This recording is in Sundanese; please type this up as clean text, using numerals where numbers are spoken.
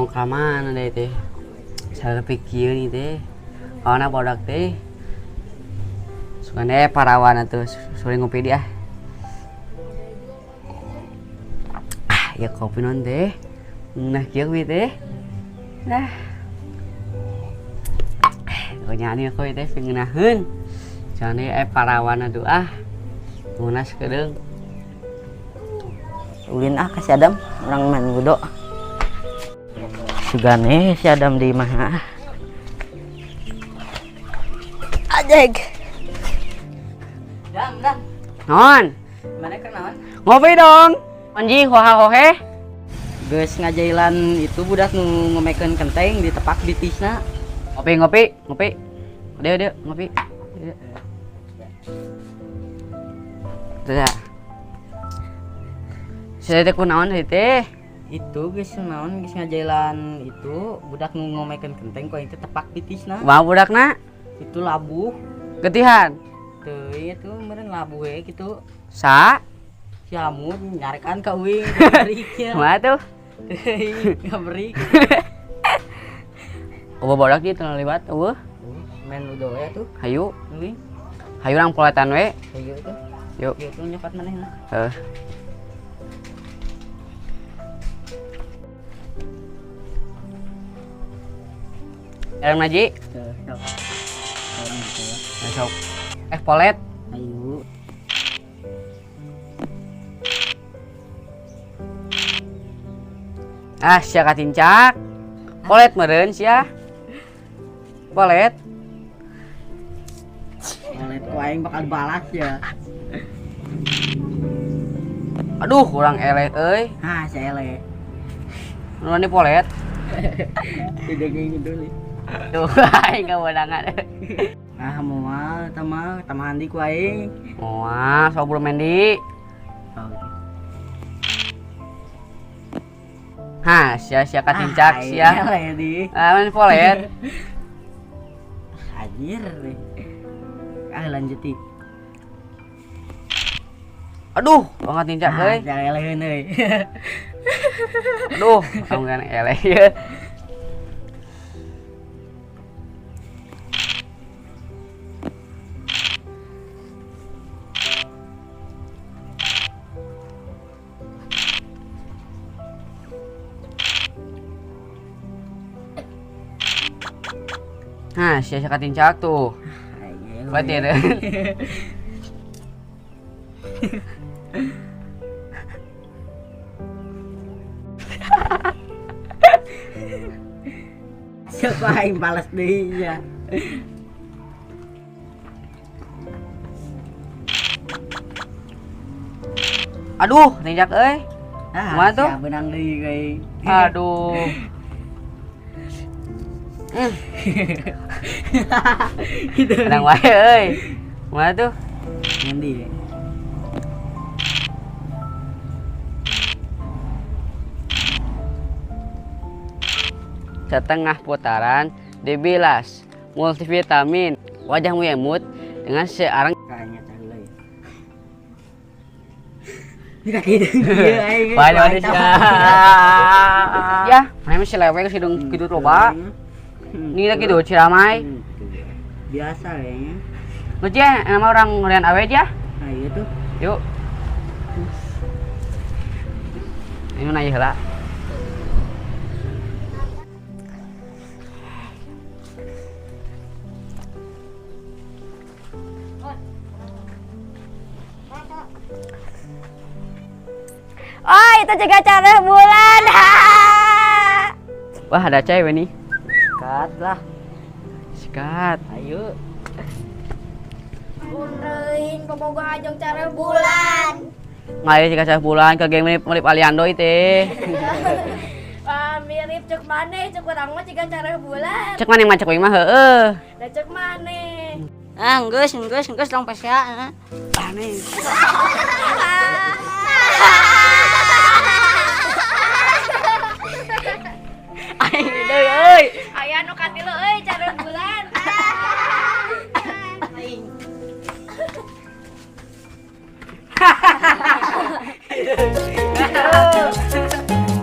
Tong ka mana deui teh? Saya pikir nih teh. Kawana bodak teh. Sugane parawan atuh sore ngopi dia. Ah, ya kopi non teh. Nah kieu we teh. Nah. Pokoknya kopi teh ngeunaheun. Jane parawan atuh ah. Munas kedeung. Ulin ah ka si Adam, urang main ludo. Sugane si Adam di imah. Ajeg. Dam, dam. Non. Mana keur naon? Ngopi dong. Anjing hoha hohe. Geus ngajailan itu budak nu ngomekeun kenteng ditepak di tisna. Ngopi ngopi ngopi. Dia dia ngopi. Dia. Saya teh kunaon teh? Itu geus naon geus ngajailan itu budak nu ngomekeun kenteng kok itu tepak di tisna. Wah budakna? Itu labuh. Getihan. Teuing itu meureun labuh we kitu. Sa? Si Amud nyarekan ka uing ngaberik. Kumaha tuh? Teuing ngaberik. Eueuh bodak di teu liwat eueuh. Main ludo we tuh. Hayu. Uing. Hayu urang poletan we. Hayu tuh. Yuk. Yuk tuh nyopat manehna. Heuh. Erang Naji? Tuh, sok. Orang gitu ya. Nah, sok. Polet. Ayo. Ah, sia katincak. Polet meureun sia. Polet. Polet ku aing bakal balas ya. Aduh, kurang eleh euy. Hah, si eleh. Nu ini polet. Tidak ngin dulu. Tuh, aing kawenangan. Ah, moal tama, tama handi ku aing. Moal, sok belum mandi. Oh, gitu. Hah, sia sia katincak Ah, sia. eleh di. Ah, main polet. Anjir. Ah, lanjut ih. Aduh, banget tincak euy. Ah, eleh euy. Aduh, kamu kan eleh ya. Nah, sia sia katincak tuh. Berarti ada. Siapa yang balas deui ya? Aduh, tinjak euy. Ah, Kumaha tuh? sia beunang deui euy. Aduh. Gitu. Menang wae euy. Kumaha tuh? Ngendi? Setengah putaran dibilas multivitamin wajahmu emut dengan searang kayaknya cahula ya. Ini kaki ieu aing. Banyak manusia. Ya, mana mah si leweng si dong kitu loba. Ini lagi tuh ciramai. Biasa kayaknya. Lu aja, nama orang ngelian awe aja. Nah, iya tuh. Yuk. Ini nanya heula. Oh, itu juga cara bulan. Wah, ada cewek nih. Sikat lah. Sikat. Ayo. Bunrein bobogoh ajong cara bulan. Mari jika cara bulan ke geng mirip mirip Aliando itu. Wah, mirip cek maneh, cek urang mah jiga cara bulan. Cek maneh mah cek mah heueuh. Da cek maneh. Ah, geus geus geus long pesea. Aneh. Aing deui euy. Aya nu katilu euy.